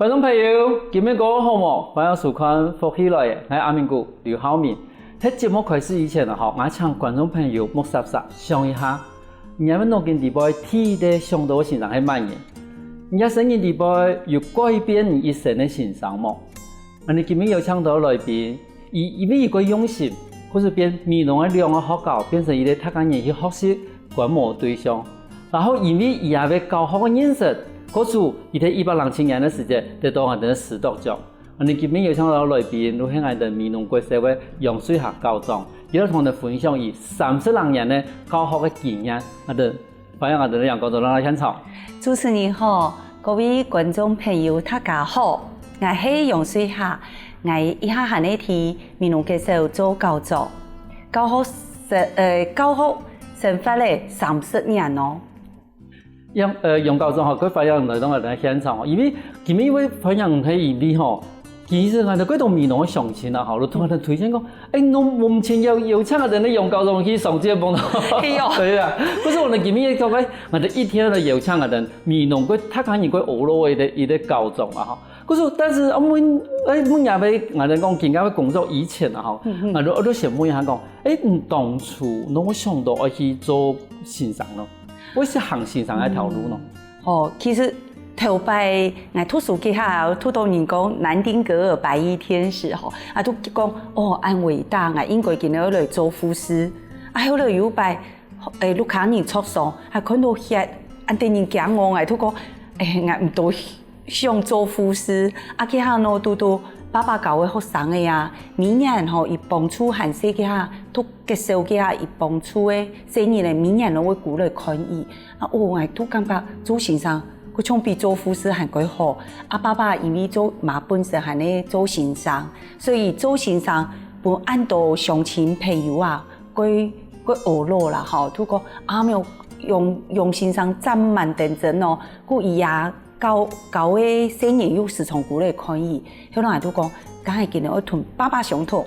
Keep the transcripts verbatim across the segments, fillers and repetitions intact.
觀眾朋友，今晡日過好無？歡迎收看《福氣來了》，𠊎阿明哥劉浩明。在節目開始以前啊，吼，𠊎請觀眾朋友目霎霎想一下，你个腦筋裡背第一个想到个先生係麼人？你个生命裡背有改變你一生个先生無？恁樣今晡日邀請到來賓，佢因為佢个用心，故所變美濃个兩个學校變成一個大家人去學習、觀摩个對象。然後因為佢也會教學个認識，故所佢在一百零七年个時節得到𠊎等个師鐸獎。恁樣今晡日邀請到來賓，就係𠊎等美濃國小个楊瑞霞校長，佢來同𠊎等分享佢三十零年个教學个經驗。𠊎等歡迎𠊎等个楊校長來到現場。主持人好，各位觀眾朋友，大家好，𠊎係楊瑞霞，𠊎這下還係在美濃國小做校長，教學生，呃，教學生活了三十年哦。楊，呃，楊校長吼，佢歡迎來到𠊎等个現場哦，因為今晡日會歡迎佢，因為吼，其實𠊎等幾多美濃个鄉親啊，吼，都同𠊎等推薦講， 哎，𠊎等目前有，有邀請𠊎等个楊校長去上節目咯。係哦。對啊，可是𠊎等今晡日講，哎，𠊎等一定愛邀請𠊎等美濃个大家人个學校个一個，一個校長啊，吼。可是，但是，啊，問，哎，問也愛，𠊎等講今晡日个工作以前啊，吼，嗯嗯。𠊎都，𠊎都先問一下講，哎，你當初仰會想到愛去做先生呢？為啥行先生這條路呢？嗯。哦，其實頭擺𠊎讀書該下，讀到人講南丁格爾白衣天使吼，啊，都講，哦，恁偉大，𠊎應該今日愛來做護士。啊，後來有一擺，誒，屋下人著傷，還看到血，恁得人驚哦，𠊎都講，誒，𠊎毋多想做護士。啊，該下呢，堵堵爸爸教个學生仔啊，每年吼，佢幫助還細該下，讀國小該下，佢幫助个細人仔，每年都會過來看佢。 啊，哦，𠊎都感覺做先生，佢像比做護士還較好。啊，爸爸因為做，嘛本身還係做先生，所以做先生分恁多鄉親朋友啊，較，較呵咾啦吼，都講，啊，無，楊，楊先生真蠻認真哦，故佢也教，教个細人又時常過來看佢。後來𠊎都講，該下今日愛同爸爸相同，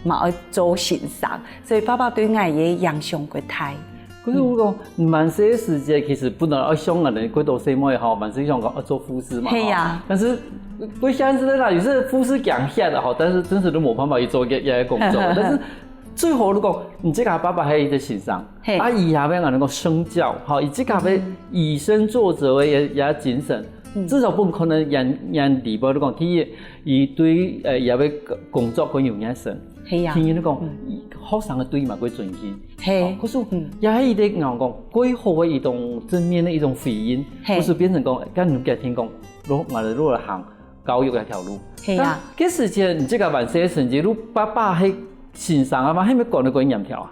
嘛愛做先生，所以爸爸對𠊎个影響較大。 可是𠊎講，嗯。你還細个時節，其實本來愛想恁樣，幾多歲妹吼，還係想講愛做護士嘛，係啊。吼。但是，𠊎想係啦，有時護士驚血个吼，但是真係都無辦法去做這，這個工作。但是最後，如果你這個爸爸還有一個先生，係。啊，以後要恁樣講身教，吼，佢這個要以身作則个也，也精神，嗯。至少不可能讓，讓你，比如講，第一，佢對，呃，也會工作很有熱忱。 係啊。聽人講，嗯。學生个對嘛，較尊敬。係。哦，可是，嗯。也係一個，人講，較好个一種正面个一種回應，係。不是變成講，跟人家聽講，落，嘛落來行教育這條路。係啊。但該時節，你這個還細个成績，你爸爸係先生啊嘛，係毋係管得較嚴條啊？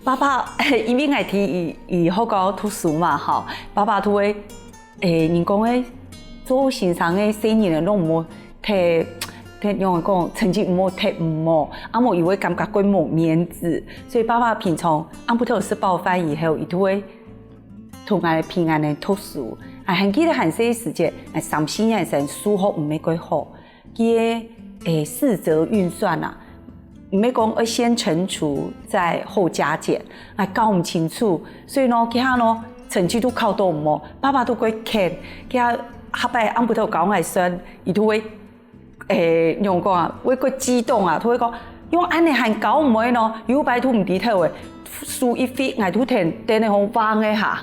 爸爸，因為𠊎在佢，佢學校讀書嘛，吼，爸爸都會 誒，人講个，做先生个細人仔，攏毋好忒，忒，仰般講，成績毋好忒毋好，啊無佢會感覺較無面子。所以爸爸平常暗晡頭食飽飯以後，佢都會同𠊎陪𠊎等讀書。啊，還記得還細个時節，啊，三四年生數學毋係較好， 佢个，誒，四則運算啊，毋係講愛先乘除再後加減，𠊎搞毋清楚，所以呢，該下呢，成績都考到毋好，爸爸都較譴，該下下擺暗晡頭教𠊎算，佢都會，誒，仰般講啊，會較激動啊，都會講，仰恁樣還搞毋會呢？有擺都毋知頭誒， 輸一分，𠊎都跈，跈等好橫一下，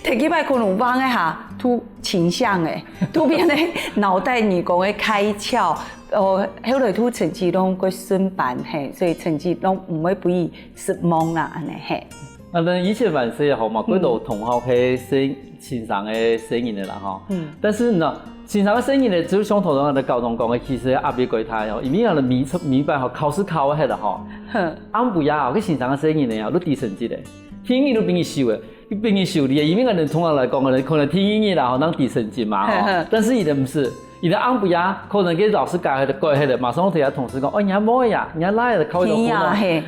跈幾擺可能橫一下，都清醒誒，都變成腦袋耳公个開竅，哦，後來都成績攏較順班嘿，所以成績攏毋會分佢失望啦，恁樣嘿。啊，但以前還細吼嘛，嗯。幾多同學係先 先生个細人仔啦吼。嗯。但是呢，先生个細人仔，就像頭先𠊎等校長講个，其實壓力較大哦，因為𠊎等每，每擺吼，考試考忒了吼，哼。暗晡夜吼，該先生个細人仔啊，都知成績个，第二日都分佢收个，分佢收哩，因為𠊎等通常來講，可能，可能第二日啦吼，正知成績嘛吼。哼哼。但是佢等毋係，佢等暗晡夜可能該老師改忒了，改忒了，馬上同佢同事講，哦，你阿妹呀，你阿倈仔考一個分哦。係啊，嘿。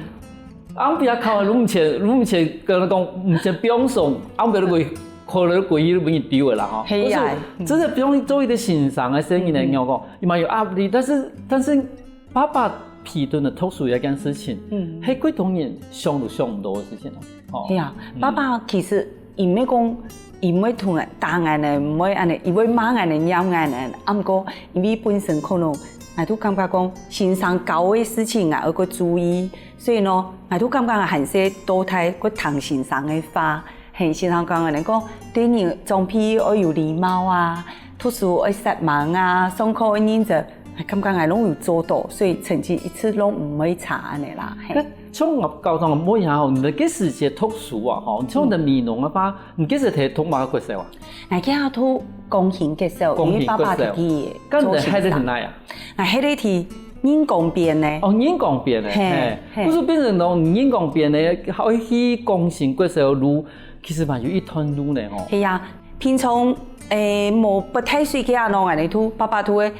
暗晡夜考，你毋知，你毋知，跟佢講，毋知放鬆，暗晡夜都歸，可能歸日都分佢丟个啦吼。係啊。可是，真的不用做一個先生个細人仔，嗯嗯。𠊎講，佢嘛有壓力，但是，但是爸爸陪等个讀書這件事情，嗯。係幾多人想都想毋到个事情啊。吼。係啊，嗯。爸爸其實佢毋會講，佢毋會同𠊎打𠊎呢，毋會恁呢，佢會罵𠊎呢，罵𠊎呢。啊毋過因為本身可能𠊎都感覺講先生教个事情啊，愛過注意，所以呢，𠊎都感覺𠊎還細到大過聽先生个話。嘿，先生講恁呢講，對人長輩愛有禮貌啊，讀書愛煞猛啊，上課愛認真，感覺𠊎攏有做到，所以成績一直攏毋會差恁呢啦。嘿。 像𠊎教授問一下吼，你个該時節讀書啊吼，像你美濃个話，你該時節讀麼个國小啊？𠊎該下讀光興國小，因為爸爸佢去該你个做先生。該你个係在哪啊？𠊎係在人光邊呢。哦，人光邊呢，嘿，嘿，嘿。故所變成講，人光邊呢，愛去光興國小路，其實嘛有一段路呢吼。係啊，平常，誒，無，不太熟个啊，𠊎就，爸爸就會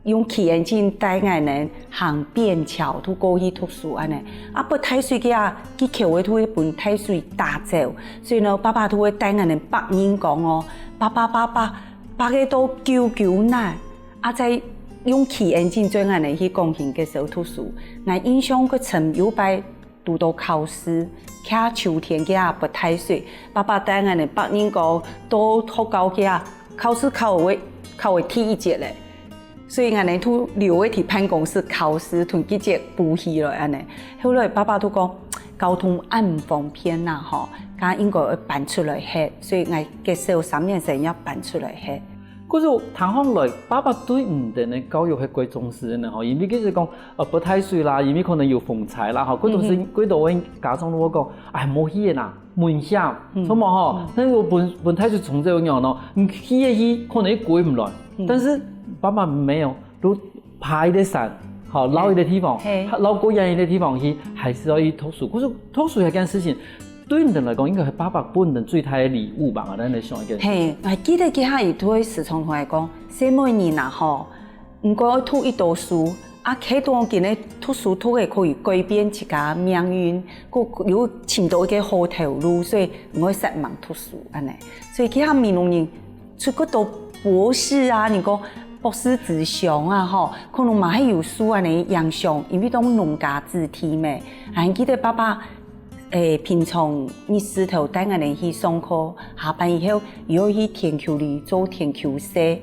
用騎N進帶𠊎等行便橋，就過去讀書恁呢。啊，不太熟个啊，去橋个就會分大水打走。所以呢，爸爸就會帶𠊎等爬人光哦，爬爬爬爬，爬个到勼勼哪，啊，再用騎N進載𠊎等去光興國小讀書。𠊎印象較深有擺 堵到考試，該秋天該下不太熟，爸爸帶𠊎等爬人光到學校該下，考試考會，考會第一節咧。所以𠊎等就留个在辦公室考試，同佢節補起來恁呢。後來爸爸就講，交通恁毋方便啦吼，該應該愛搬出來歇，所以𠊎國小三年生愛搬出來歇。 故所聽起來，爸爸對你等个教育係蓋重視个呢吼，因為其實講，呃，不太熟啦，因為可能有風颱啦吼，蓋多時，嗯哼。蓋多位家長都會講，哎，無去个啦，危險，嗯。著無吼？嗯。但是𠊎分，分大水沖走樣咯，你去个去，可能又歸毋來。嗯。但是爸爸沒有，都爬一個山，吼，嘿。繞一個地方，嘿。繞過遠一個地方去，還是愛去讀書。故所讀書這件事情， 對你等來講，應該係爸爸分你等最大个禮物吧？𠊎等來想一個。嘿，𠊎記得該下佢就會時常同𠊎講，細妹人啊吼，毋過愛讀一多書，啊，該當今个讀書讀个可以改變自家命運，過有尋到一個好頭路，所以毋愛煞猛讀書恁呢。所以該下美濃人 出國讀博士啊，你講博士之鄉啊，吼，可能嘛係有受恁呢影響，因為當農家子弟咩。還記得爸爸，誒，平常日時頭帶𠊎等去上課，下班以後又去田坵裡做田坵事。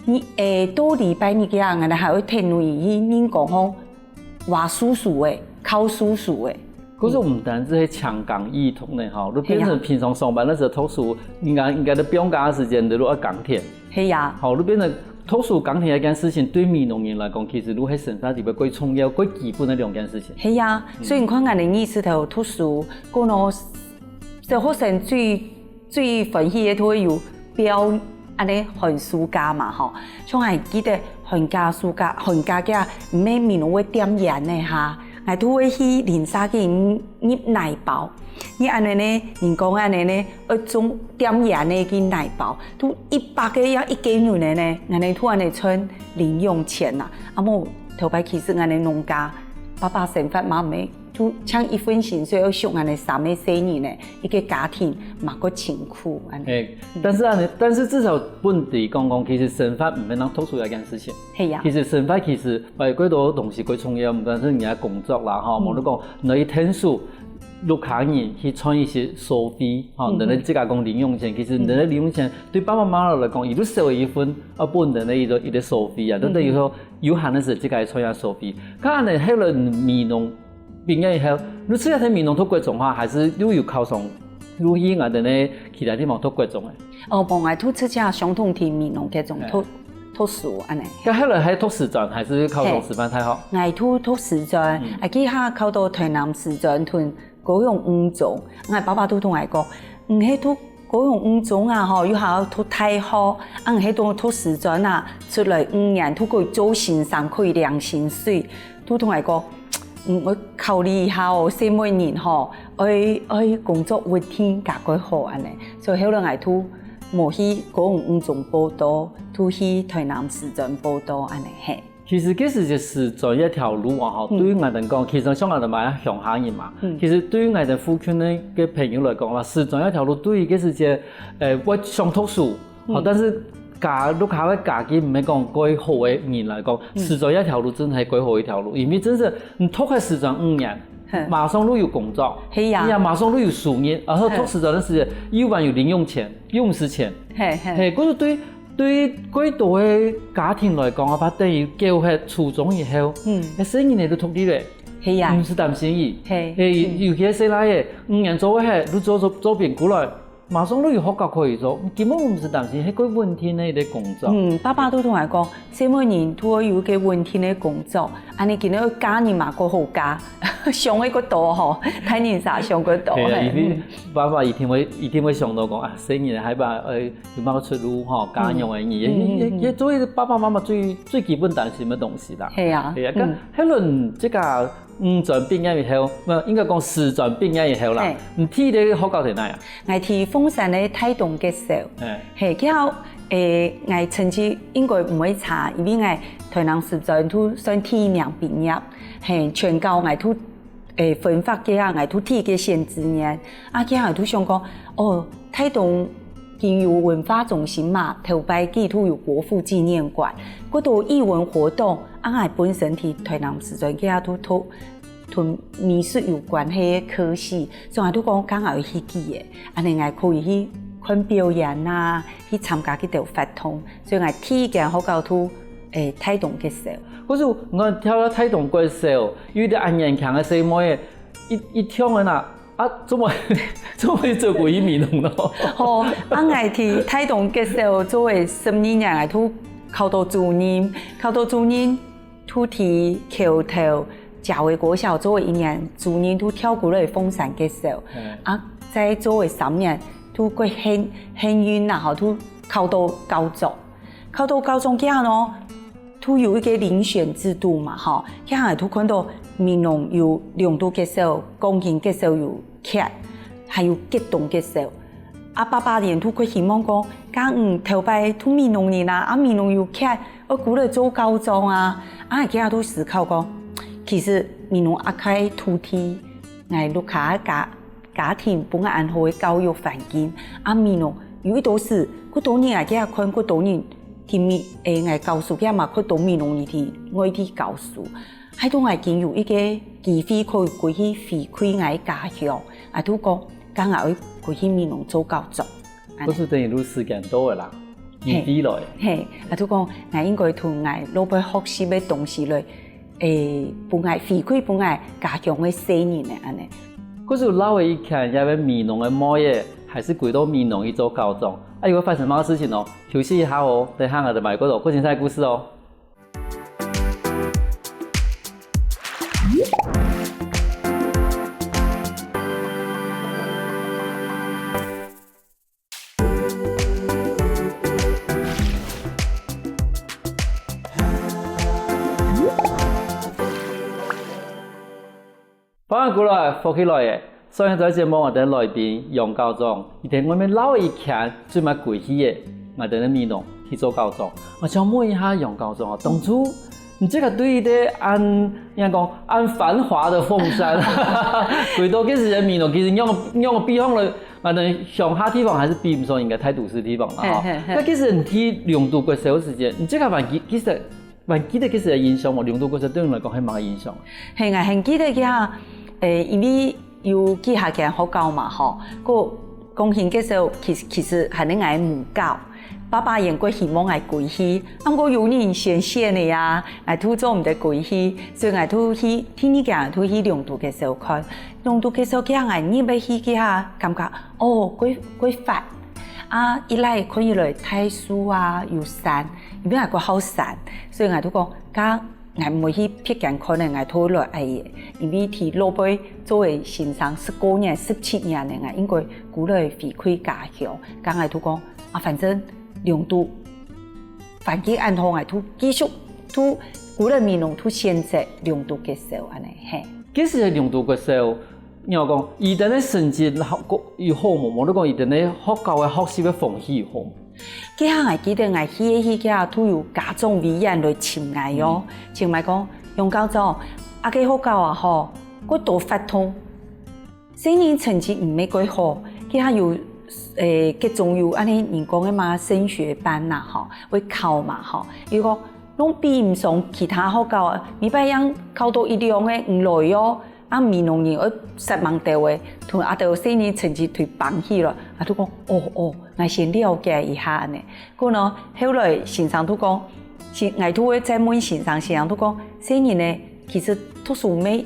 你，誒，到禮拜日个啊，𠊎等還愛跈佢去人光吼， 挖樹樹仔，敲樹樹仔。可是毋單止係強耕異讀呢，吼，你變成平常上班个時節讀書，應該，應該你放假个時間你都愛耕田。係啊。吼，你變成讀書耕田這件事情，對美濃人來講，其實都係生活裡背蓋重要、蓋基本个兩件事情。係啊，嗯。所以你看，𠊎等日時頭讀書，過呢，小學生最 最歡喜个就會有放恁呢寒暑假嘛吼，像𠊎記得寒假、暑假，寒假个啊，毋係美濃會點菸仔哈，𠊎就會去鄰舍个入奶包，你恁呢呢，人講恁呢呢，愛種點菸仔个奶包，就一百個也一個銀仔呢，𠊎等就恁呢賺零用錢啦。啊無頭擺其實𠊎等農家，爸爸生活嘛毋係 就像一份薪水愛養恁呢三個細人呢，一個家庭嘛較辛苦恁呢。欸，但是啊，但是至少分你講講，其實生活毋係單讀書這件事情。係啊。其實生活其實，呃，蓋多東西蓋重要，毋單是你个工作啦，吼，嗯。無你講，你去𢯭手，屋下人去賺一些所費，吼，嗯哼。你自家講零用錢，其實你个零用錢對爸爸媽媽來講，佢都少一份，啊，分你个一個，一個所費啊，嗯哼。就等於說，有閒个時節自家去賺下所費。看來後來美濃 畢業以後，你自家在美濃讀國中哈，還是又有考上，又去𠊎等个其他地方讀國中个？哦，無，𠊎讀自家相同在美濃國中讀，欸。讀書恁呢。該後來還讀師專，還是考上師範大學？嘿。𠊎讀，讀師專，嗯。啊，佢下考到台南師專同高雄女中，𠊎爸爸都同𠊎講，毋係讀 高雄女中啊吼，又還愛讀大學，恁係讀，讀師專啊，出來五年，讀過做先生可以領薪水，都同𠊎講，嗯，𠊎考慮一下哦，細妹人吼，愛，愛工作穩定較蓋好恁呢。所以後來𠊎都無去高雄女中報到，都去台南師專報到恁呢，嘿。 其實該時節師專這條路啊，吼，嗯。對於𠊎等講，其實像𠊎等嘛鄉下人嘛，嗯。其實對於𠊎等附近个，个朋友來講啦，師專這條路對於該時節，呃，𠊎想讀書，嗯。吼，但是家，屋下个家境毋係講蓋好个人來講，嗯。師專這條路真係蓋好一條路，因為真係你讀个師專五年，馬上就有工作，係啊。係啊，馬上就有收入，然後讀書這段時間又還有零用錢，又毋使錢。係，係。係，故所對，對蓋多个家庭來講，啊，怕等於教忒初中以後，嗯。該細人仔都獨立咧，係啊。毋使擔心佢。係。係，尤其細倈仔，五年做个，就做，做，做兵過來，馬上就有學校可以做，根本毋使擔心，係蓋穩定个一個工作。嗯，爸爸都同𠊎講，細妹人都愛有一個穩定个工作，恁呢今日嫁人嘛，較好嫁，想个較多吼，大人儕想較多。係啊，一定，爸爸一定會，一定會想到講啊，細人仔還怕，呃，有麼个出路吼，家用个人，也，也，也，也做一個爸爸媽媽最，最基本擔心个東西啦。係啊，係啊，該，嗯。該恁這個 五專畢業以後，毋，應該講四專畢業以後啦。係。你第一個學校在哪啊？𠊎在鳳山个大東國小。係。係，該下，欸，𠊎成績應該毋會差，因為𠊎台南師專都算第一名畢業。係，全校𠊎都，欸，分發該下，𠊎都第一個選志願。啊，該下𠊎都想講，哦，大東 經有文化中心嘛，頭擺佢都有國父紀念館，較多藝文活動，啊，𠊎本身在台南師專該下都讀，同美術有關係个科系，所以𠊎都講，該𠊎愛去記个，恁呢𠊎可以去看表演啊，去參加佢兜活動，所以𠊎第一間學校都，欸，大東國小。可是𠊎跳到大東國小，有一個恁年輕个細妹仔，一，一跳个啊， 啊，做麼，做麼做過去美濃咯？吼，啊，𠊎在大東國小做个十二年，𠊎都考到主任，考到主任，都在橋頭，嘉威國小做个一年主任，都跳過來鳳山國小。嗯。啊，再做个三年，都較幸，幸運啦，吼，都考到高中。考到高中該下呢， 都有一個遴選制度嘛，吼，該下𠊎都看到美濃有龍都國小、光興國小有缺，還有吉東國小。啊，爸爸連都較希望講，該你頭擺都美濃人啊，啊，美濃有缺，愛過來做校長啊。啊，該下都思考講，其實美濃這塊土地，𠊎屋下个家，家庭分𠊎恁好个教育環境，啊，美濃有一多事，較多人啊，該下看較多人 今日，欸，𠊎教書，佢嘛較多美濃人在外地教書，害到𠊎今有一個機會可以歸去回饋𠊎个家鄉，啊，都講，該𠊎愛歸去美濃做校長。恁呢。不是等於就時間到了啦，嘿。機會來。嘿，啊，都講，𠊎應該同𠊎老輩學習个東西來，欸，分𠊎回饋分𠊎家鄉个細人呢，恁呢。可是老一看，也係美濃个妹仔，還是歸到美濃去做校長。啊，又會發生麼个事情哦？ 休息一下哦，等下𠊎兜還有過多過精彩个故事哦。歡迎過來，福氣來了！ 上一段節目𠊎兜來賓楊校長，佢在外面尞一圈，準備歸去了，𠊎兜个美濃去做校長。𠊎想問一下楊校長哦，當初你這個對於這恁，應該講恁繁華个鳳山，歸到該時个美濃，其實仰，仰比方來，𠊎兜鄉下地方還係比毋上人家大都市地方啦吼。嘿，嘿，嘿。該其實你去龍都國小个時間，你這個環境其實 還記得該時个印象無？龍都國小對你來講係麼个印象？係，𠊎還記得佢啊，欸，因為有幾下間學校嘛吼，該光興國小其實，其實還係𠊎母校，爸爸原過希望𠊎歸去，啊，毋過有人先選了啊，𠊎都做毋得歸去，所以𠊎都去，第二間都去龍都國小看。龍都國小佢啊，𠊎入去佢啊，感覺 哦，蓋，蓋闊。啊，一來看起來大樹啊，有山，因為𠊎較好山，所以𠊎都講，該𠊎毋會去別間看了，𠊎都來愛个，因為在老輩做个先生十過年、十七年了，𠊎應該歸來回饋家鄉。該𠊎都講，啊，反正龍都環境恁好，𠊎都繼續都歸來美濃都選擇龍都國小恁呢，嘿。其實龍都國小 你有講，佢等个成績好，有好無？無你講佢等个學校个學習个風氣有好無？該下𠊎記得𠊎去个時節，都有家長委員來尋𠊎哦，嗯。尋𠊎講，楊校長，啊該學校啊吼，蓋多活動，細人成績毋係蓋好，該下有，欸，該種有恁呢人講个嘛，升學班吶，吼，會考嘛，吼，佢講，攏比毋上其他學校啊，每擺樣考到一兩个毋來哦。啊，美濃人愛煞猛兜仔，同阿兜細人成績對挷起來，啊，就講，哦，哦，𠊎先了解一下恁呢。故呢，後來先生就講，先，𠊎就會再問先生，先生就講，細人呢，其實讀書毋係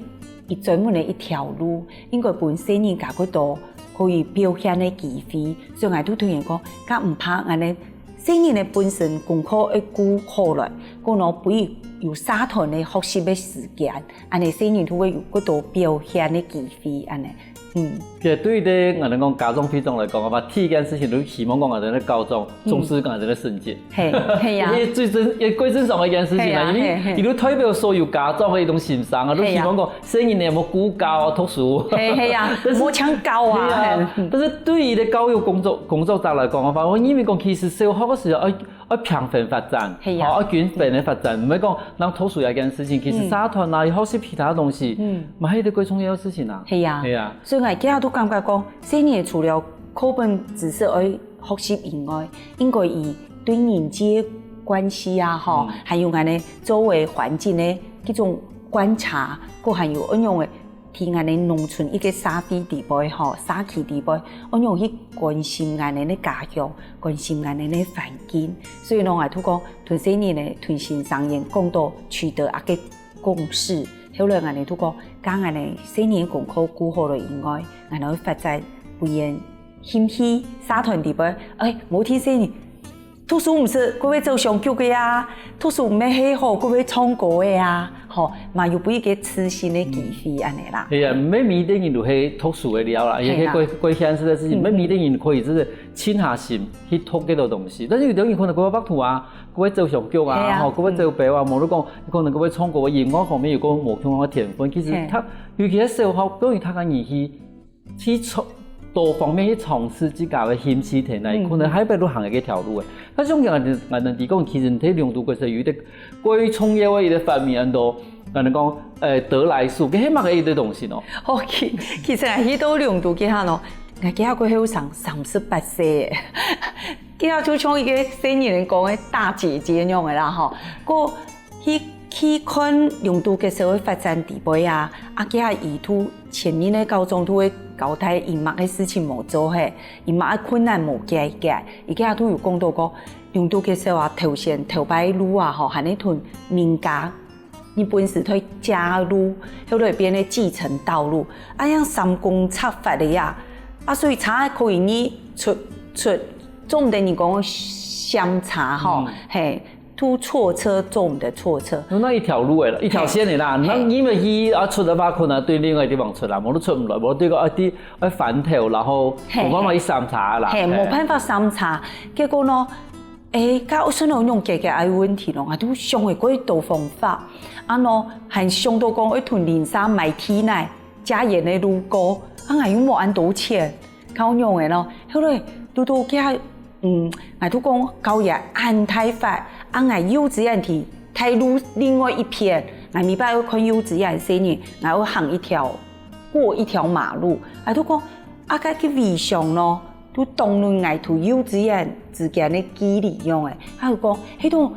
一專門个一條路，應該分細人較過多可以表現个機會，所以𠊎就同佢講，該毋怕，恁呢細人个本身功課愛顧好來，故呢，分佢有社團个學習个時間，恁呢細人就會有較多表現个機會，恁呢。嗯。其實對於這，𠊎等講家長會長來講个話，第一件事情就希望講𠊎等个校長重視𠊎等个成績。係，係啊。因為最正，也最正常个一件事情啊，係啊，因為係，係。佢就代表所有家長个一種心聲啊，就希望講細人呢有無顧教啊，讀書。係，係啊，但是無搶教啊，係啊，係。但是對於這教育工作，工作者來講个話，𠊎認為講其實小學个時候愛，愛平衡發展，係啊。吼，愛均衡个發展，毋係講單讀書這件事情，其實社團啊，學習其他東西，嗯。嘛係一個最重要个事情啊。係啊。係啊。所以𠊎今日都感覺講，細人除了課本知識愛學習以外，應該以對人際个關係啊，吼，嗯。還有𠊎等周圍環境个這種觀察，還有恁樣个，在𠊎等農村一個社會裡背吼，社區裡背，恁樣去關心𠊎等个家鄉，關心𠊎等个環境。所以呢，𠊎就講，同細人呢，同先生講到取得一個共識，後來𠊎等就講，將𠊎等細人功課顧好了以外，𠊎等會發展分佢 興趣社團裡背，哎，無聽細人，讀書毋識，佢會走相逐个啊，讀書毋係好，佢會唱歌个啊，吼，嘛有分佢一個自信个機會恁呢啦。係啊，毋係每一個人都係讀書个料啦，也係，係啊。過，過現實个事情，嗯，毋係每一個人可以就是靜下心去讀幾多東西。但是有的人可能佢會畫圖啊，佢會走相逐啊，係啊。吼，佢會走表啊，嗯。無論講可能佢會唱歌、音樂方面有個無共樣个天分。其實佢，係。尤其係小學，對於佢个年紀， 去嘗，多方面去嘗試自家个興趣，定來，嗯。可能下擺都行一條路个。但是𠊎等，𠊎等提講，其實你在龍都國小有一個最重要个一個發明，安到，𠊎等講，呃，得來速，該係麼个一個東西呢？哦，其，其實𠊎去到龍都該下呢，𠊎該下過後生三十八歲，該下就像一個細人講个大姐姐樣个啦，吼。過 去，去看龍都國小个發展裡背啊，啊，佢个以前任个校長都會交代佢麼个事情無做嘿，佢麼个困難無解決，佢个都有講到過，龍都國小啊，頭先頭擺路啊，吼，還係同民家，日本時代借路，後來變个計程道路，啊，樣三公尺闊个呀，啊，所以車可以入出，出，做毋得人講相差吼，嗯。嘿， 都錯車，做毋得錯車。該一條路个啦，一條線个啦，嘿。那因為佢啊出个話，可能對另外地方出啦，無都出毋來，無對个啊，對，愛翻頭，然後嘿，無辦法去相差啦。嘿，嘿。無辦法相差。結果呢，誒，該𠊎想到用解決个問題咯，𠊎都想會過多方法。啊喏，還想到講愛同鄰舍買地泥，加沿个路過，啊，𠊎又無恁多錢。 教育个咯。後來堵堵佢，嗯，𠊎都講教育恁大法，啊，𠊎幼稚園在大路另外一片，𠊎每擺愛看幼稚園細人，𠊎愛行一條，過一條馬路，𠊎都講，啊，該个圍牆咯，都當論𠊎同幼稚園之間个距離樣誒，佢就講，該種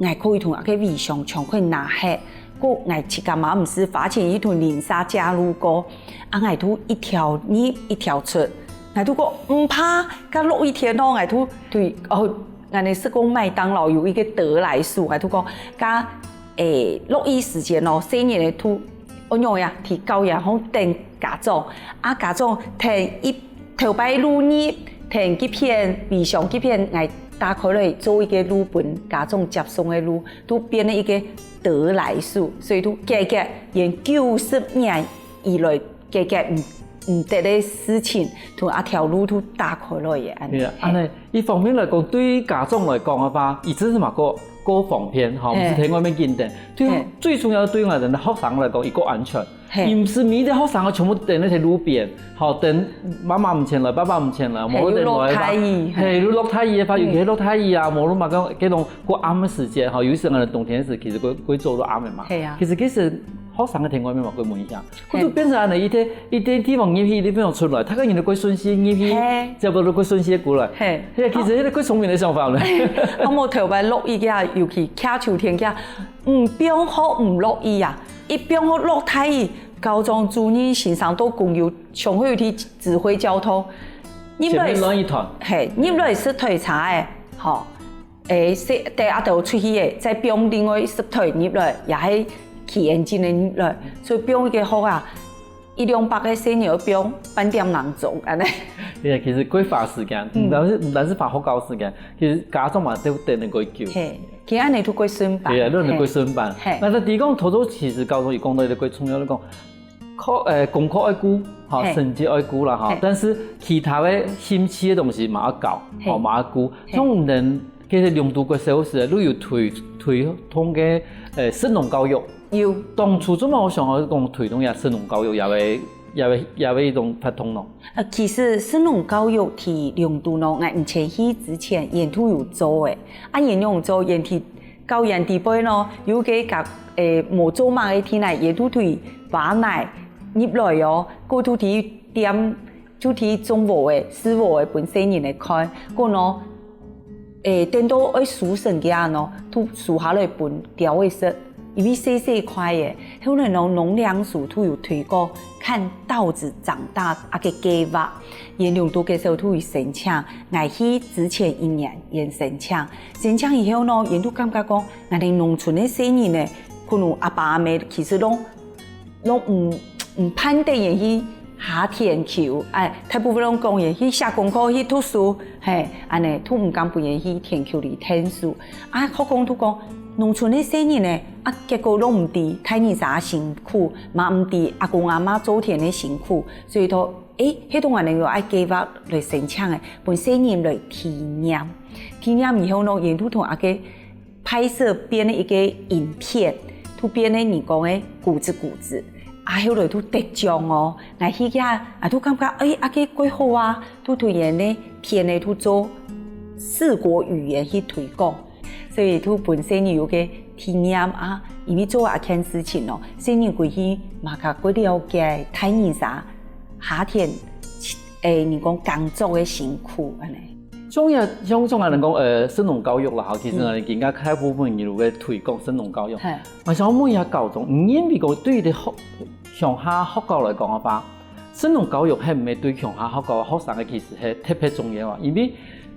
𠊎可以同該个圍牆牆塊拿忒，故𠊎自家嘛毋使花錢去同鄰舍借路過，啊，𠊎都一條入一條出，𠊎都講毋怕，該落雨天咯，𠊎都對，哦，𠊎等食過麥當勞有一個得來速，𠊎都講，該，誒，落雨時間咯，細人仔都 恁樣呀，去教育好等家長，啊，家長跈一頭擺路入，跈這片，圍牆這片，𠊎打開來做一個路分家長接送个路，都變了一個得來速，所以都解決，連九十年以來解決毋，毋得个事情，同這條路都打開來个，恁樣。對啊，嘿。恁樣，一方面來講，對於家長來講个話，佢真係嘛，過，過方便，吼，嘿。毋使跈外面緊等。對，嘿。最重要對𠊎等个學生來講，佢過安全。 嘿。佢毋使每一個學生啊，全部等在路邊，吼，等媽媽毋前來，爸爸毋前來，嘿，無等來吧。又落大雨，嘿，又落大雨个話，嗯。尤其落大雨啊，無論嘛講，這種過暗个時間，吼，有時候冬天時，其實過，過早都暗个嘛。嘿啊。其實，其實學生个天光面嘛，過危險。嘿。佢就變成恁樣，一天，一天地方入去，一天地方出來，佢个人都過順序入去，嘿。差不多過順序過來。嘿。嘿，其實這個過聰明个想法呢。啊，無頭擺落雨个，尤其徛秋天个，嗯，放學毋落雨啊，一放學落大雨，校長主任先生都共有上好有去指揮交通。入來，前面亂一團。嘿，入來係推車个，吼，誒，係帶阿斗出去个，再放另外一台入來，也係騎眼鏡个入來，所以放一个學校，一兩百个細人放半點零鐘，安尼。對，其實規花時間，嗯，毋單係毋單係花學校時間，其實家長嘛都等得過久。嘿，其實安尼都過順班。對啊，都等得過順班。嘿。那在提供頭頭，其實校長有講到一个過重要的講， 課，呃，功課愛顧，吼，嘿。成績愛顧啦，吼，嘿。但是其他个興趣个東西嘛愛搞，嘿。吼，嘛愛顧。嘿。像恁，其實龍都國小時，你有推，推動个，呃，食農教育。有。當初做麼个想要講推動這食農教育，也會，也會，也會一種發動咯。呃，其實食農教育在龍都呢，𠊎以前去之前，原都有做个。啊，原有做，原在 教員裡背呢，有个甲，誒，無做麼个天來，也都對挖泥入來哦，過都去點，就去種禾仔、施禾仔分細人來看。過呢，誒，等到愛收成个啊呢，都收下來分鳥仔食，因為細細塊个。後來呢，農糧署都有推廣看稻子長大啊个計畫，原龍都个時候都有申請，𠊎去之前一年，原申請。 申請以後呢，𠊎都感覺講，𠊎等農村个細人呢，可能阿爸阿姆其實攏，攏毋，毋盼得𠊎去下田坵，哎，大部分攏講𠊎去寫功課、去讀書，嘿，安尼，都毋敢分𠊎去田坵裡𢯭手。啊，學校都講，農村个細人呢，啊，結果攏毋知大人儕个辛苦，嘛毋知阿公阿媽做田个辛苦，所以都 誒，該當然有愛計畫來申請个，分細人來體驗。體驗以後呢，𠊎都同阿个拍攝變了一个影片，都變了你講个古子古子。啊，後來都得獎哦，𠊎去遐，啊，都感覺，誒，阿个蓋好啊，都推薦呢，片呢都做四國語言去推廣。 所以都分細人有个體驗啊，因為做啊件事情哦，細人歸去嘛較過了解大人儕下田，誒，人講耕作个辛苦安尼。像也，像，像恁樣講，呃，食農教育啦，吼，其實呢，嗯。今个大部分人有个推廣食農教育。嘿。啊，想問一下校長，你認為講對於學，鄉下學校來講个話，食農教育係毋係對鄉下學校个學生个其實係特別重要啊？因為，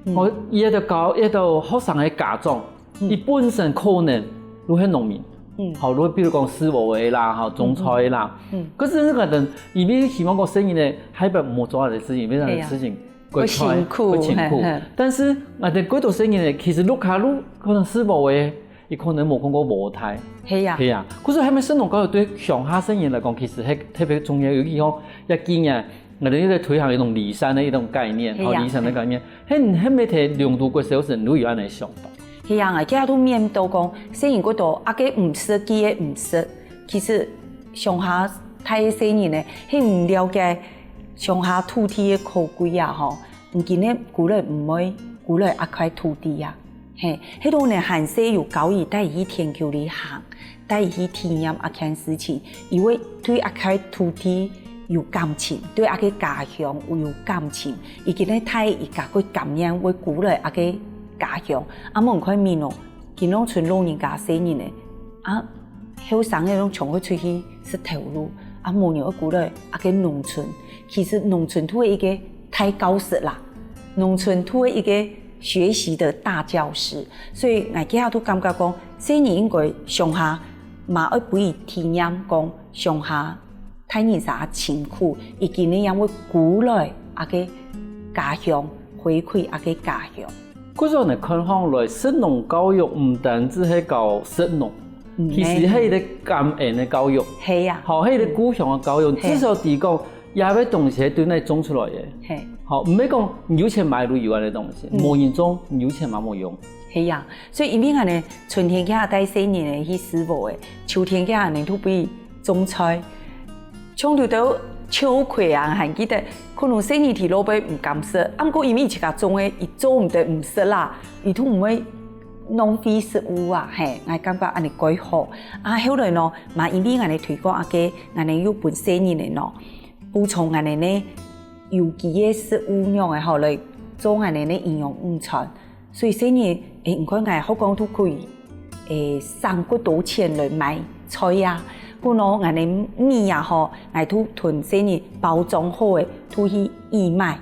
嗯。哦，佢个教，佢个學生个家長， 嗯。佢本身可能就係農民，嗯。吼，就比如講，施禾仔啦，吼，種菜啦。嗯，嗯，嗯。可是該个人，佢也希望講細人呢，下擺毋好做恁樣个事情，變成事情，會辛苦，會辛苦。嘿，嘿。但是，啊，對，過多細人呢，其實屋下就可能施禾仔，佢可能無看過禾坯。係啊。係啊。可是還沒生農教育對鄉下細人來講，其實係特別重要，尤其吼，這幾年，𠊎等又在推行一種離山个一種概念，係啊。吼，離山个概念。 係，係毋係在龍都國小時你有恁樣想法？係啊，𠊎今日都面對講，細人過多，啊，該毋識，佢个毋識。其實鄉下大个細人呢，係毋了解鄉下土地个可貴啊，吼。毋，今日古來毋會，古來啊，該土地啊。嘿，該種呢，還細有教育，帶佢去田坵裡行， 帶佢去體驗啊件事情，因為對啊个土地有感情，對啊个家鄉有感情，佢今日帶佢个感念會歸來啊个家鄉。啊，無看面哦，今攏村老人家細人呢，啊，後生个攏全部出去食頭路，啊，無人會歸來啊个農村。其實農村都係一个大教室啦，農村都係一个學習的大教室。所以𠊎今日都感覺講，細人應該鄉下 嘛愛分佢體驗講鄉下大人儕辛苦，佢今日也會歸來啊个家鄉，回饋啊个家鄉。故所呢，看起來，食農教育毋單淨係教食農，嗯，其實係一個感恩个教育。係啊。吼，係一個故鄉个教育，係。至少知講，這個東西係對哪種出來个。係。吼，毋係講你有錢買就有恁樣个東西，嗯。無人種，你有錢嘛無用。係啊。 所以因為恁樣，春天佢帶細人仔去施禾仔，秋天佢恁樣就分佢種菜。像有兜秋葵啊，還記得，可能細人仔老爸毋敢食，啊，毋過因為佢自家種个，佢做毋得毋食啦，佢都毋會浪費食物啊，嘿，𠊎感覺恁樣蓋好。啊，後來呢，嘛因為恁樣推廣啊个，恁樣又分細人仔呢，補充恁樣呢，有機个食物樣个吼，來做恁樣个營養午餐。 所以細人，誒，你看𠊎學校都可以，誒，省幾多錢來買菜啊，故所𠊎等米啊吼，𠊎都同細人包裝好个，都去義賣。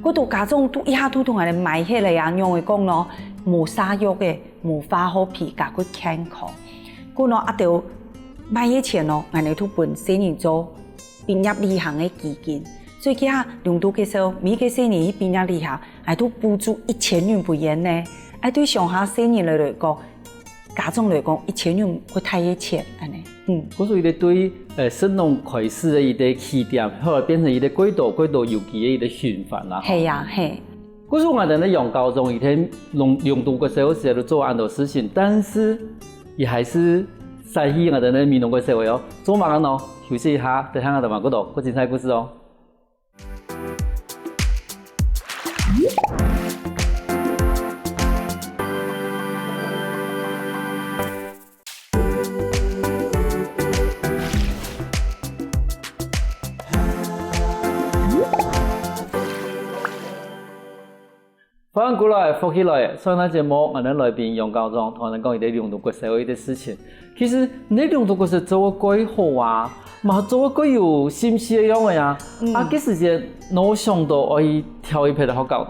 故所家長都一下都同𠊎等買起來啊，仰會講咯，無下藥个，無化學品，加較健康。故所啊，兜賣个錢咯，𠊎等都分細人做畢業旅行个基金。所以佢下兩度个時候，每個細人去畢業旅行，𠊎都補助一千元分佢呢。哎，對鄉下細人來來講，家長來講，一千元較大个錢，恁呢。嗯。故所一個對，呃，食農開始个一個起點，後來變成一個過多、過多有機个一個循環啦。係啊，係。故所𠊎等个楊校長，佢在兩、兩度个時候，時都做恁多事情，但是佢還是捨棄𠊎等个美濃个社會哦。做麼个呢？休息一下，等下𠊎等慢慢講，過精彩故事哦。 歡迎過來，福氣來！上一節目，𠊎等來賓楊校長同𠊎等講佢在兩度國小个一個事情。其實，你兩度國小做个蓋好啊，嘛做个蓋有心思个樣个啊。嗯。啊，該時節，哪想到愛去調一別个學校呢？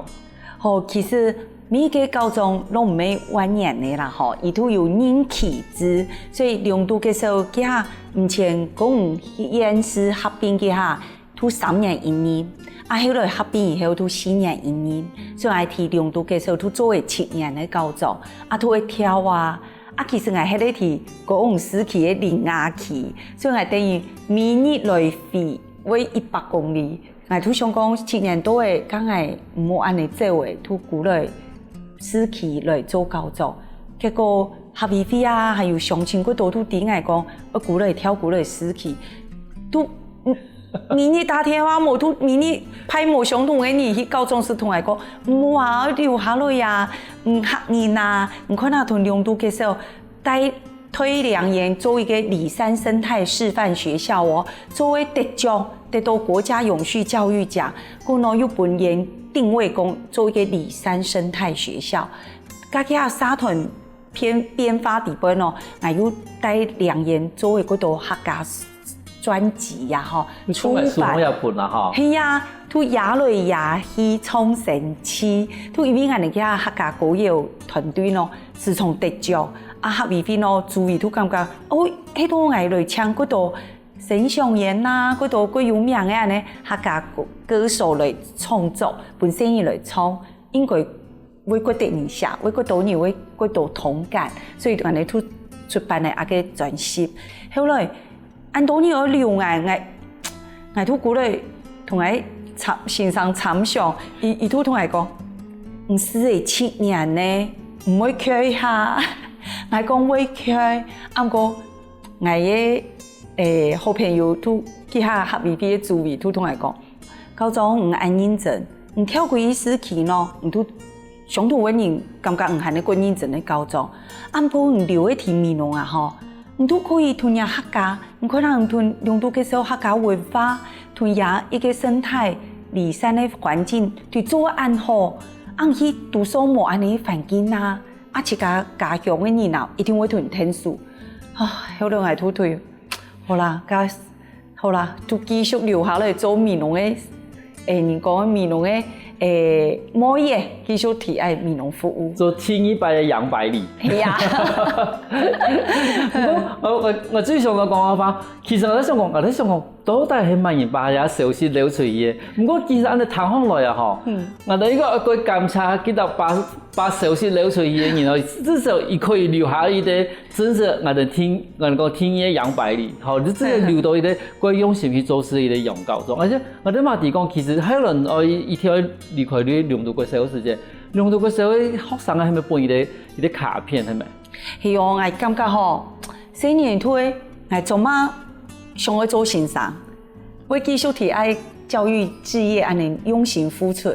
吼，其實每個校長都毋係萬年个啦，吼，佢都有任期制，所以兩度國小佢下，毋像講縣市合併佢下， 都三年一任，啊，後來合併以後都四年一任，所以𠊎在兩度國小都做了七年个校長，啊，都會調啊。啊，其實𠊎歇在高雄市區个苓雅區，所以𠊎等於每日來回會一百公里。𠊎都想講七年多个，敢𠊎毋好恁呢走个，都過來市區來做校長。結果客委會啊，還有鄉親，佢兜都知𠊎講，愛過來調過來市區，都 每日打電話，無都每日派無相同个人去校長室同𠊎講，毋好啊，愛留下來啊，嗯，嚇人啊，你看啊，同兩度國小在、在苓園做一個里山生態示範學校哦，做个得獎，得到國家永續教育獎，故所又分佢定位講做一個里山生態學校。該下社團 變、變化底背哦，𠊎又在苓園做一個多客家專輯呀，吼，你出版。出版書也本啦，吼。係呀，都也來也去唱生趣，都因為𠊎等个客家歌謠團隊哦，時常得獎，啊，客委會哦，主委都感覺，哦，係都𠊎來請幾多沈香蓮吶，幾多幾有名个恁呢客家歌、歌手來創作，分細人來唱，應該 會較得人惜，會較多人會較多同感，所以𠊎等就出版了這個專輯。後來，恁多人愛留𠊎，𠊎，𠊎就過來同𠊎參、先生參詳，佢、佢就同𠊎講，你係七年呢，毋會去哈？𠊎講會去，啊毋過𠊎个，誒，好朋友就去哈客委會个主委就同𠊎講， 校長，你恁認真，你跳過去市區呢，你就鄉土个人感覺你還係較認真个校長。啊毋過你留个在美濃啊吼，你就可以同若客家，你看啊，你同兩度國小客家文化，同這一個生態、里山个環境，對做恁好，啊你去讀書無恁呢環境啊，啊自家家鄉个人啊，一定會同你𢯭手。啊，後來𠊎就對，好啦，該 好啦，就繼續留下來做美濃个，誒，人講美濃个，誒，妹仔，繼續在這美濃服務。做第二擺个楊百里。係啊。毋過，𠊎、𠊎、𠊎最想愛講个話，其實𠊎在想講，𠊎在想講，到底係麼人把這消息流出去个？毋過其實恁呢聽下來啊吼，嗯。𠊎等一個愛感謝，佢兜把、把消息流出去个人哦，至少佢可以留下一個 真係𠊎等第、𠊎等講第二个楊百里，吼，你真个留到一個蓋用心去做事一個楊校長。而且𠊎等嘛知講，其實還有人愛一定愛離開你兩度國小个時節，兩度國小个學生啊，係毋係分一個、一個卡片，係毋係？係哦，𠊎感覺吼，細人對𠊎做麼想愛做先生，會繼續在愛教育事業恁呢用心付出，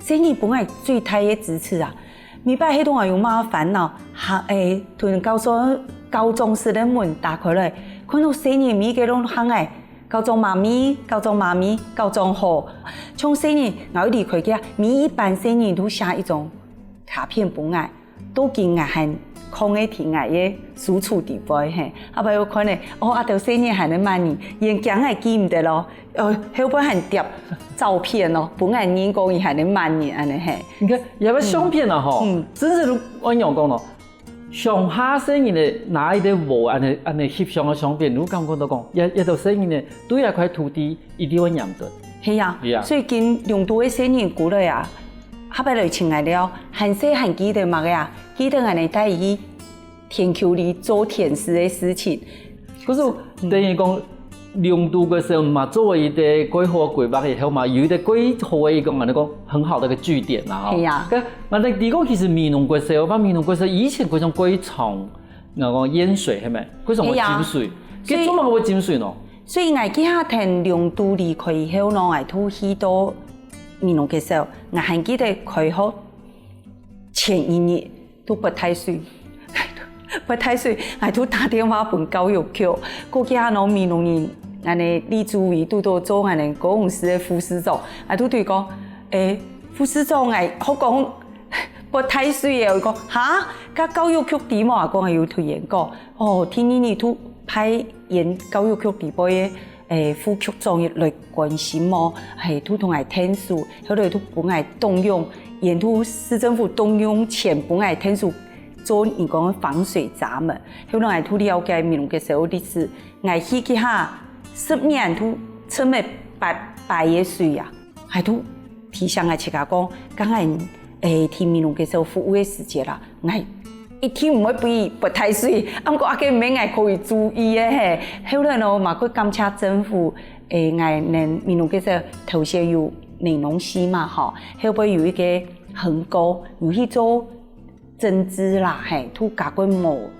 細人分𠊎最大个支持啊！ 每擺係都𠊎有麼煩惱，哈，誒，同校長、校長室个門打開來，看到細人每個都喊𠊎，校長媽咪，校長媽咪，校長好。像細人，𠊎愛離開佢，每一班細人都寫一張卡片分𠊎，到今𠊎還囥个在𠊎个書櫥底背，嘿，後背又看咧，哦，啊，兜細人還在罵人，𠊎驚𠊎記毋得咯，呃，後背還貼照片咯，分𠊎認講佢還在罵人，恁呢嘿。你看，這个相片啊，吼，嗯。真係如恁樣講咯，鄉下細人仔拿一个禾，恁呢恁呢翕相个相片，你感覺到講，這這兜細人仔對這塊土地一定會黏著。係啊，係啊。所以今龍都个細人過來啊，下擺來尋𠊎尞，還細還記得麼个啊？記得𠊎等帶佢去 田坵裡做田事个事情。可是等於講，龍都个時候嘛，做了一个蓋好个規劃以後嘛，有一个蓋好个一个，恁呢講很好的一个據點啦，吼。係啊。該，恁呢你講其實美濃國小，把美濃國小以前非常蓋長，那個淹水，係無？非常會浸水，係啊。該做麼个會浸水呢？所以𠊎記下等龍都離開以後呢，𠊎就去到美濃國小，𠊎還記得開學前一日， 都發大水。發大水，𠊎就打電話分教育局，過去啊，美濃人，恁呢李主委堵到做恁呢高雄市个副市長，𠊎就對講，欸，副市長，𠊎好講發大水耶，佢講，哈，該教育局知無？𠊎講，𠊎有同佢講，哦，第二日就派佢教育局裡背个 欸，副局長來關心哦，係，就同𠊎𢯭手，後來就分𠊎動用，沿途市政府動用錢分𠊎𢯭手做人講个防水閘門，後來𠊎就了解美濃國小个歷史，𠊎去該下十年就浸了八百个水啊。 𠊎就提醒𠊎自家講，當𠊎，欸，在美濃國小服務个時節啦，𠊎一定毋會分佢發大水，啊毋過啊該毋係𠊎可以注意个嘿。後來呢，嘛過感謝政府，欸，𠊎等美濃國小頭先有美濃系嘛，吼，後背有一个恆高，有去做 整治啦，嘿，就加蓋無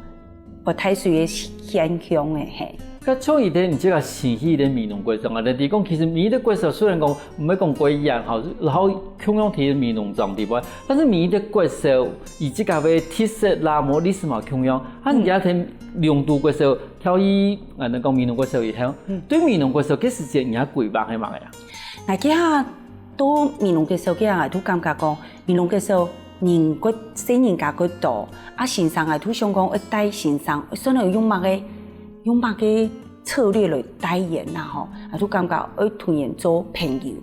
發大水个現象个，嘿。該像你兜，你這个新起个美濃國小啊，你講其實每一个國小雖然講毋會講蓋嚴吼，然後共樣在美濃莊裡背，但是每一个國小佢自家个特色啦，無歷史嘛共樣。啊，你也在龍都國小跳去，啊，你講美濃國小以後，對美濃國小該時節你个規劃係麼个啊？𠊎該下到美濃國小該下，𠊎就感覺講， 美濃國小人較細人家較多，啊先生啊，就想講愛帶先生，算係用麼个，用麼个策略來帶佢啊吼，啊就感覺愛同佢做朋友。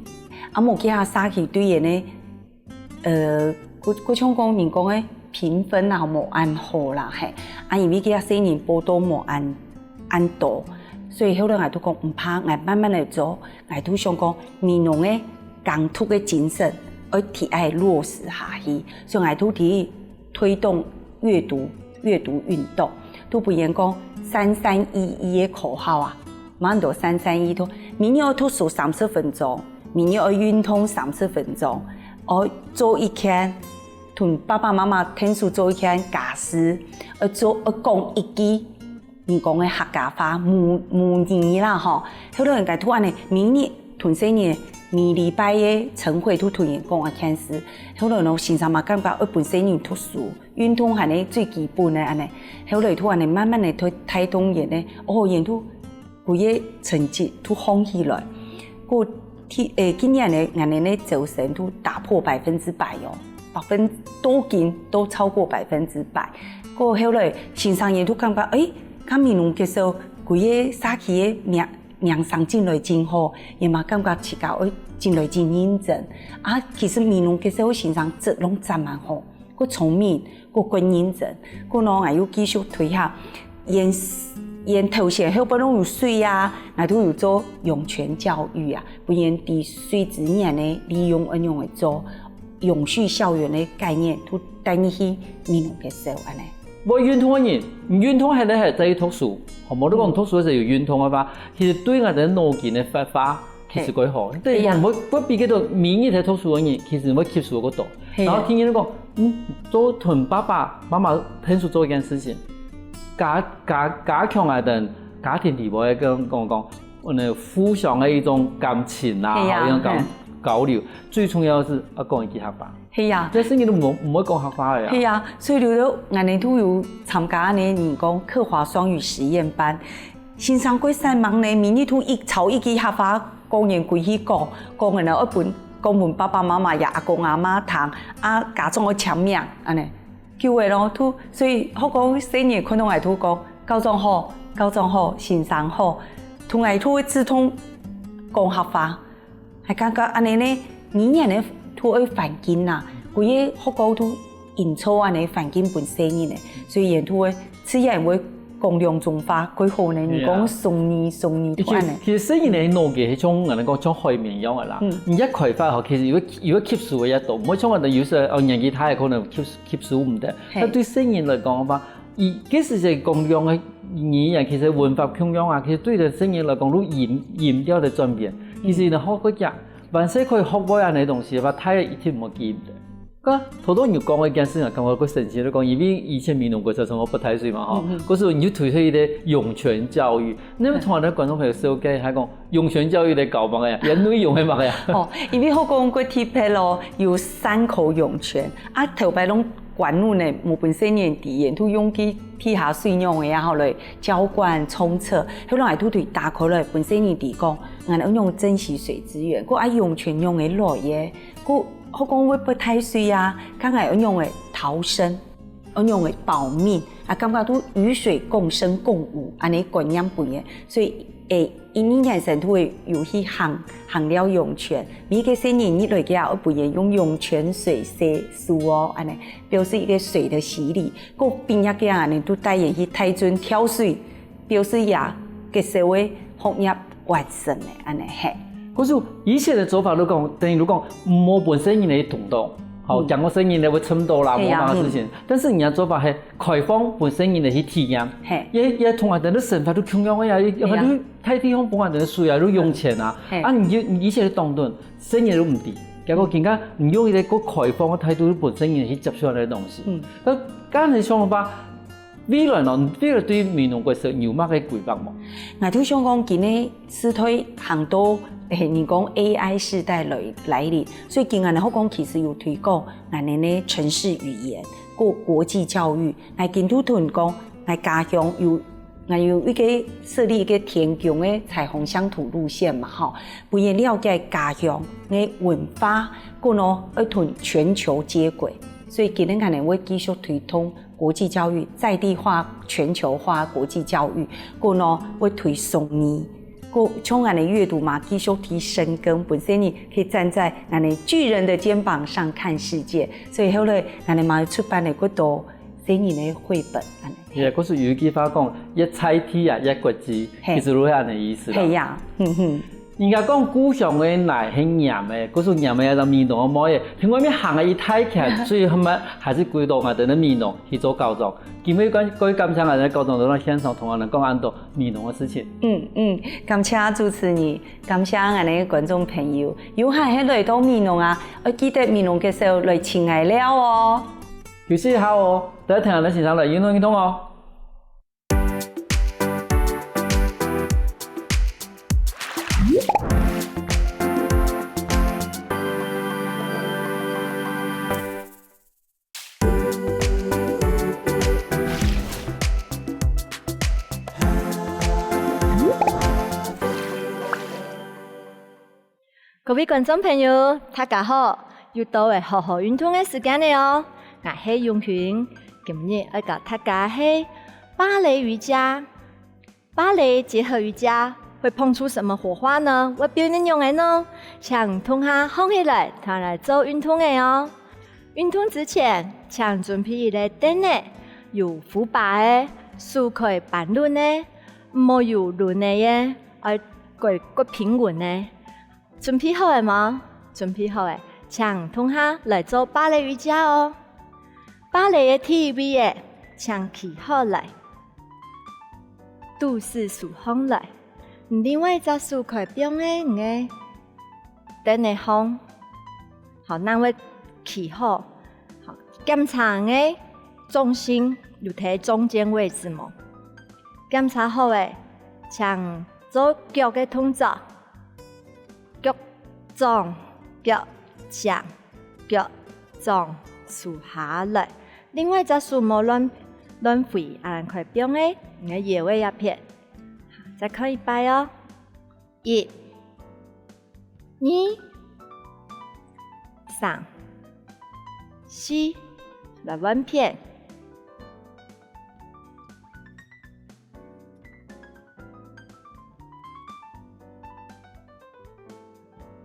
啊無幾下社區對佢个，呃，過過像講人講个評分啊，無恁好啦，嘿。啊因為幾下細人報到無恁 恁多。所以後來𠊎就講毋怕，𠊎慢慢來做。𠊎就想講，美濃个耕讀个精神，愛在愛落實下去。所以𠊎就在推動閱讀，閱讀運動。就分佢講三三一一个口號啊，麼个安到三三一，就每日愛讀書三十分鐘，每日愛運動三十分鐘，愛做一件，同爸爸媽媽𢯭手做一件家事，愛做，愛講一句 人講个客家話，母母語啦吼。後來𠊎就恁呢，每日同細人，每禮拜个晨會就同佢講這件事。後來呢，先生嘛感覺愛分細人讀書，運動還係最基本个恁呢。後來就恁呢慢慢个就帶動佢呢，哦，佢就歸个成績就好起來。過 第，欸，今年呢，𠊎等个招生都打破百分之百哦，百分，都已經都超過百分之百。過後來，先生佢就感覺，欸，該美濃國小歸个社區个名，名聲真來真好，佢嘛感覺自家愛真來真認真。啊其實美濃國小个先生質量真蠻好， 過聰明，過過認真。過呢，𠊎又繼續推下，佢，佢頭先後背攏有水啊，𠊎都有做湧泉教育啊，分佢知水資源个利用仰般來做永續校園个概念，都帶入去美濃國小恁呢。會運動个人，毋運動還係還在讀書，吼，無你講讀書个時候有運動个話，其實對𠊎等腦筋个發發 其實蓋好。對，係啊。毋會，毋會比該兜每日在讀書个人，其實會吸收較多。係啊。然後第二講，嗯，做同爸爸媽媽𢯭手做一件事情，加加加強𠊎等家庭裡背个講講講，呃，互相个一種感情啦，係啊，吼，一種交，係。交流。最重要个係愛講一句客話。 係啊。這細人都毋，毋會講客話个啊。係啊，所以就𠊎等都有參加恁呢人講客華雙語實驗班。先生蓋煞猛呢，每日都一朝一句客話講完歸去講，講完了愛分，講分爸爸媽媽也阿公阿嬤聽，啊家長愛簽名，恁呢。久个咯，都，所以學校細人看到𠊎都講校長好，校長好，先生好，同𠊎都會自動講客話，還感覺恁樣呢，語言呢都會環境啊，歸個學校都營造恁樣環境分細人呢，所以佢都會自然會講兩種話，較好呢。你講雙語，雙語都恁樣。其實細人呢，腦筋係像𠊎等講像海綿樣个啦，你一開發吼，其實佢會佢會吸收个也多，毋會像𠊎等有時哦年紀大个可能吸吸收毋得。但對細人來講个話， 佢該時節講兩个語言，其實文法共樣啊，其實對等細人來講，都音音調个轉變，其實呢好个講，還係可以學會恁樣个東西，話大个一定毋會記毋得。該頭頭你講个一件事情，感覺較神奇，就講因為以前美濃國小生活不太水嘛，吼，可是你就推出一個永全教育，那麼從來觀眾朋友紹介，還講永全教育个搞法呀，也內容係麼个呀？哦，因為好講過特別咯，有三口永全啊，頭擺攏 管路呢，無分細人知，沿途用佢地下水樣个啊，好來澆灌、沖廁，後來都對打開來分細人知講，𠊎等愛用珍惜水資源，過愛用全用个來耶，過好講會不太水啊，看愛用个逃生，愛用个保命，啊，感覺都與水共生共舞，恁樣觀念分佢，所以誒，一年生都會有去行行了湧泉，每個細人一來佢啊，愛分佢用湧泉水洗手哦，恁樣。 表示一個水的洗禮。過畢業个人呢，都帶佢去大圳跳水，表示佢个社會學業完成了，恁樣係。可是以前个做法，就講等於就講無分細人仔去動到，吼，驚講細人仔會沉到啦，無麼个事情。但是人家做法係開放分細人仔去體驗，也也同𠊎等个生活都共樣个呀，佢就大地方分𠊎等个水啊，都湧泉啊，啊，你就你以前个當多細人仔都毋知。 結果今下你用一個較開放个態度去分細人仔去接觸恁樣个東西。嗯。該恁樣想法，未來呢，未來對美濃國小有麼个規劃無？𠊎都想講，今个時代行到，誒，你講A I時代來來臨，所以今下呢，好講其實有推廣𠊎等个城市語言，過國際教育，𠊎今都同講，𠊎家鄉有 𠊎有一個設立一個田共个彩虹鄉土路線嘛，吼，分佢了解家鄉个文化，過呢愛同全球接軌。所以今年𠊎等會繼續推動國際教育、在地化、全球化國際教育，過呢會推雙語，過像恁樣閱讀嘛，繼續提升跟本身你可以站在𠊎等巨人的肩膀上看世界。所以後來𠊎等嘛出版了幾多細人个繪本，恁樣。 也故所有一句話講，越在地啊，越國際，其實就係恁樣意思啦。係呀，嗯哼。人家講故鄉个泥係黏个，故所黏个就美濃个妹仔，從外面行个一大圈，所以後尾還係歸到𠊎等个美濃去做校長。今晡日感感謝𠊎等个校長來到現場，同𠊎等講恁多美濃个事情。嗯嗯，感謝主持人，感謝𠊎等个觀眾朋友，有閒係來到美濃啊，愛記得美濃个時候來尋𠊎尞哦。 休息一下哦，等下聽下先生來運動運動哦。各位觀眾朋友，大家好！又到了好好運動个時間了哦！𠊎係永群，今日愛教大家係芭蕾瑜伽。芭蕾結合瑜伽會碰出什麼火花呢？會變成仰仔呢？請同下䟘起來，同𠊎來做運動仔哦！運動之前，請準備一個凳仔，有扶把仔、手可以扳輪仔，毋好有輪仔个，愛較較平穩仔。 準備好了無？準備好了，請同下來做芭蕾瑜伽哦！芭蕾个第一位仔，請企好來，肚屎收䟘來，另外一隻手可以放仔你个凳仔項，好，正會企好，好，檢查你个重心有在中間位置無？檢查好了，請做腳个動作。 腳掌、腳正、腳掌，收下來。另外一隻手莫亂亂揮，恁樣可以放仔你个腰仔這片。再看一擺哦！一、二、三、四，來換片。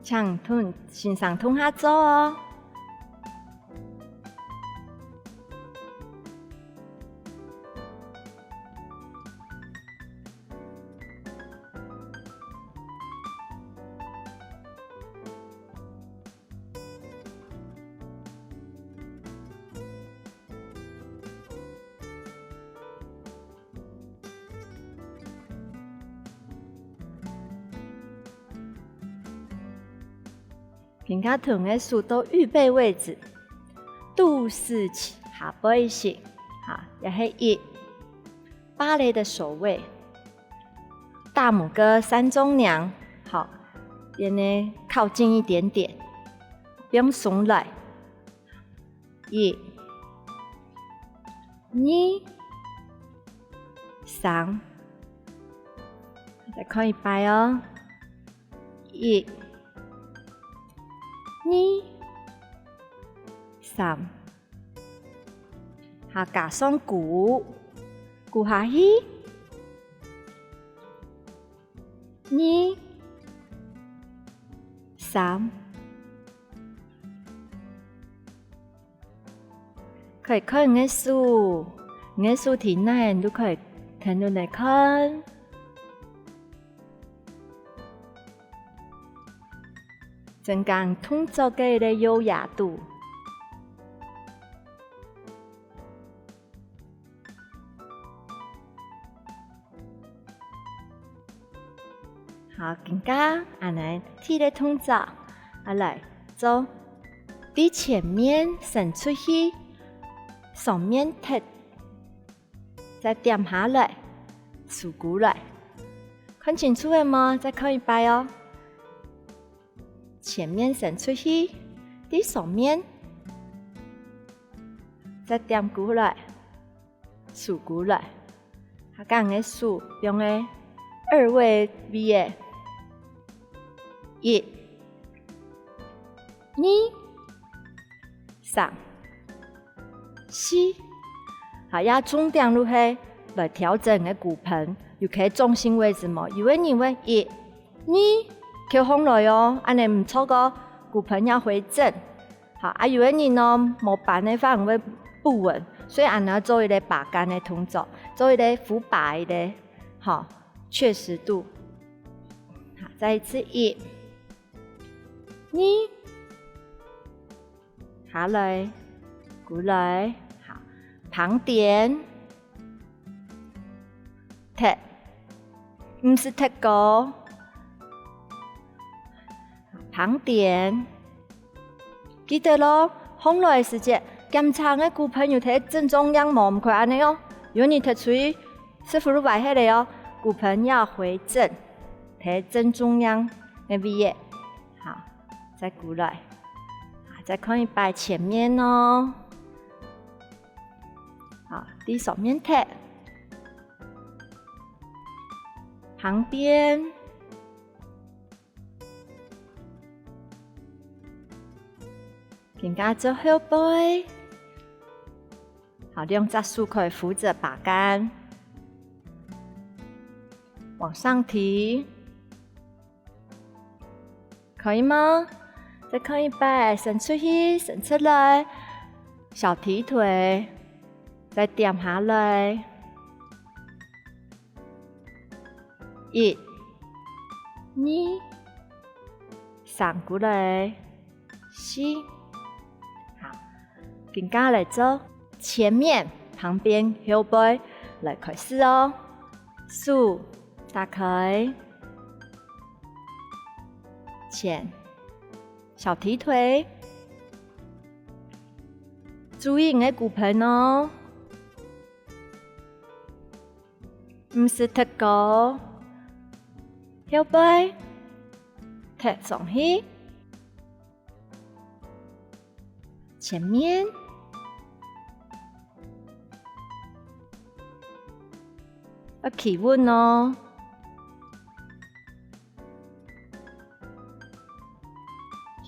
請同，先生同下做哦。 今下同𠊎手到預備位置，肚屎下背息，哈，也係一，芭蕾的手位，大拇哥三中央，好，變得靠近一點點，放鬆來， 一、二、三。再看一擺哦。一、二、三。下加上跍，跍下去。二、三。 可以看𠊎个手，𠊎个手在哪，你都可以跈等來看。增加動作个一個優雅度。 好，今下恁呢，第一個動作，啊來做，對前面伸出去，上面踢，再恬下來，收歸來。看清楚了無？再看一擺哦。前面伸出去，對上面，再恬歸來。 收歸來。下將𠊎个手放在二位位仔。一、二、三、四。好，這重點就係來調整你个骨盆，有可以重心位置無？有个人會一、 二，跳䟘來哦，恁呢毋著哦，骨盆要回正。好，啊有个人哦，無扳个話會不穩，所以恁呢做一個把桿个動作，做一個扶把一個，好，確實度。好，再一次，一、二， 下來，歸來，好，旁邊，踢，毋使踢高，旁邊。記得哦，䟘來个時節，檢查你个骨盆有在正中央無，毋可恁呢哦。有你踢出去，屎朏就歪忒了哦。骨盆要回正，在正中央个位仔。好， 再歸來，啊，再看一擺前面哦。好，對上面踢，旁邊，今下做後背。好，兩隻手可以扶著把桿，往上提。 可以嗎？再看一擺，伸出去，伸出來，小踢腿，再恬下來。一、二、三，歸來。 四。好，今下來做前面、旁邊、後背，來開始哦。手打開，前，小踢腿，注意你个骨盆哦。 毋使踢高，後背，踢上去，前面，愛企穩哦，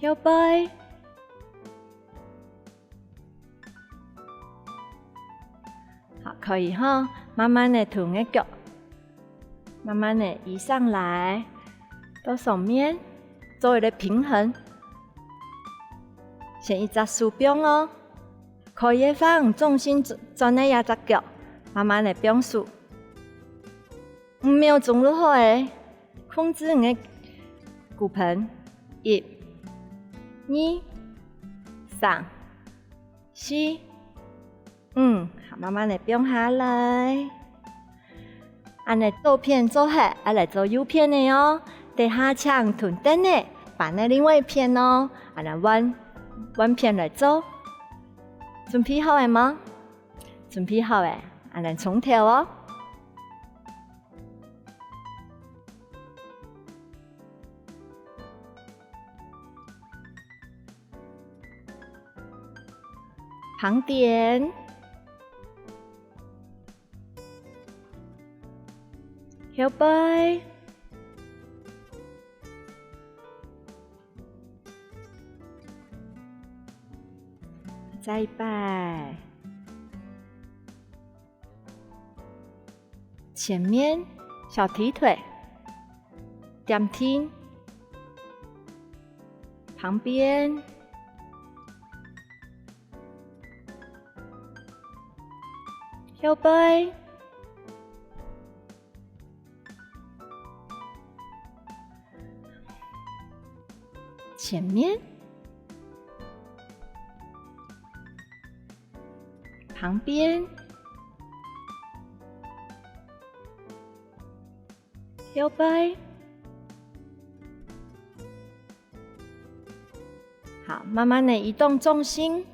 後背。 好，可以吼，慢慢仔同你个腳，慢慢仔移上來，到上面，做一個平衡。先一隻手放哦，可以个話，重心轉，轉來這隻腳，慢慢个放手。五秒鐘就好了，控制你个骨盆。一、二、三、四、五，好，慢慢个放下來。恁呢左片做忒，愛來做右片个哦。等下請同凳仔搬个另外一片哦，恁呢換，換片來做。準備好了無？準備好了，恁呢從頭哦。 旁邊，後背，再一擺。 前面，小踢腿，點地，旁邊，後背， 前面，旁邊，後背。好，慢慢个移動重心。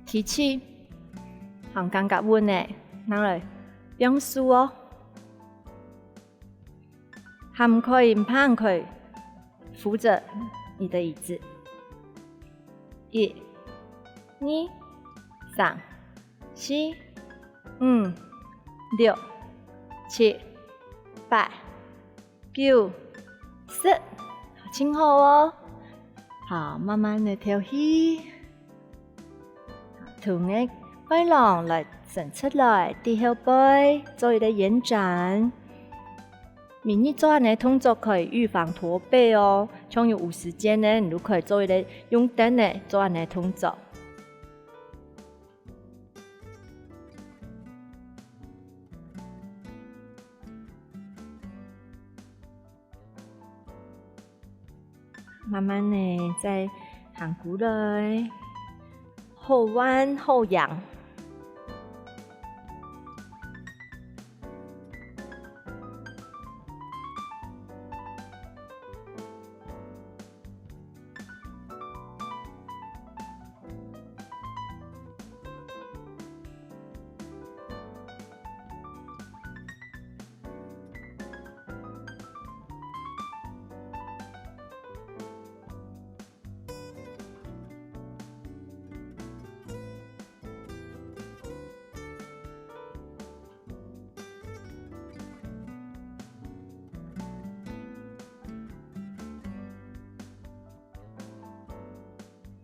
吸氣，好，感覺穩个，拿來放手哦。 還毋可以，毋怕，毋可以扶著你的椅子。一、二、三、四、五、六、七、八、九、十，盡好哦。好，慢慢个敨氣。 同个背囊來伸出來，在後背做一個延展。每日做恁呢動作可以預防駝背哦，像有時間呢，你就可以做一個用凳仔做恁呢動作。 慢慢个再行過來，後彎後仰。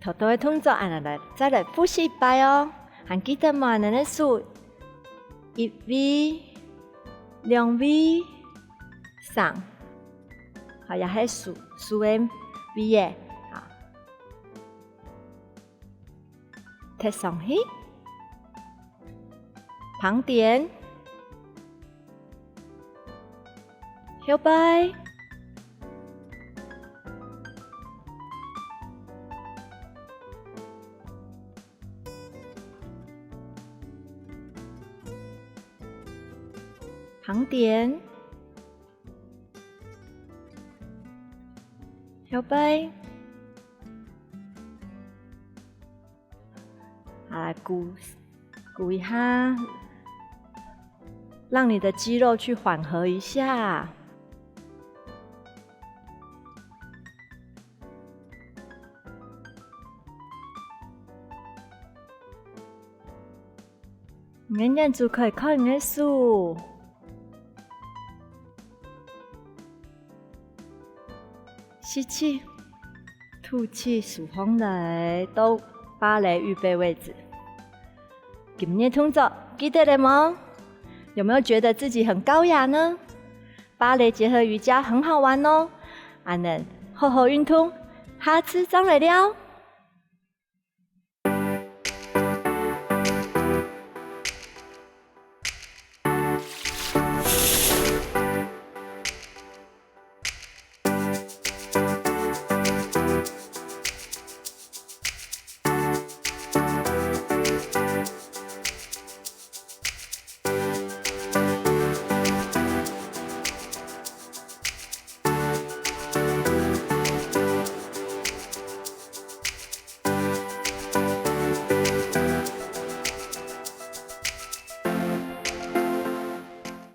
頭到个動作，恁呢來，再來複習一擺哦。還記得無？恁呢个手，一位、兩位、三，好，也係手，手个位仔，好。 踢上去，旁點，後背，旁點，後背。 好，來鼓，鼓一下，讓你的肌肉去緩和一下。你个眼珠可以看你个手。 吸氣，吐氣，手放來到芭蕾預備位置。今日動作記得了無？有沒有覺得自己很高雅呢？芭蕾結合瑜伽很好玩哦。恁仔，好好運動，下次正來尞。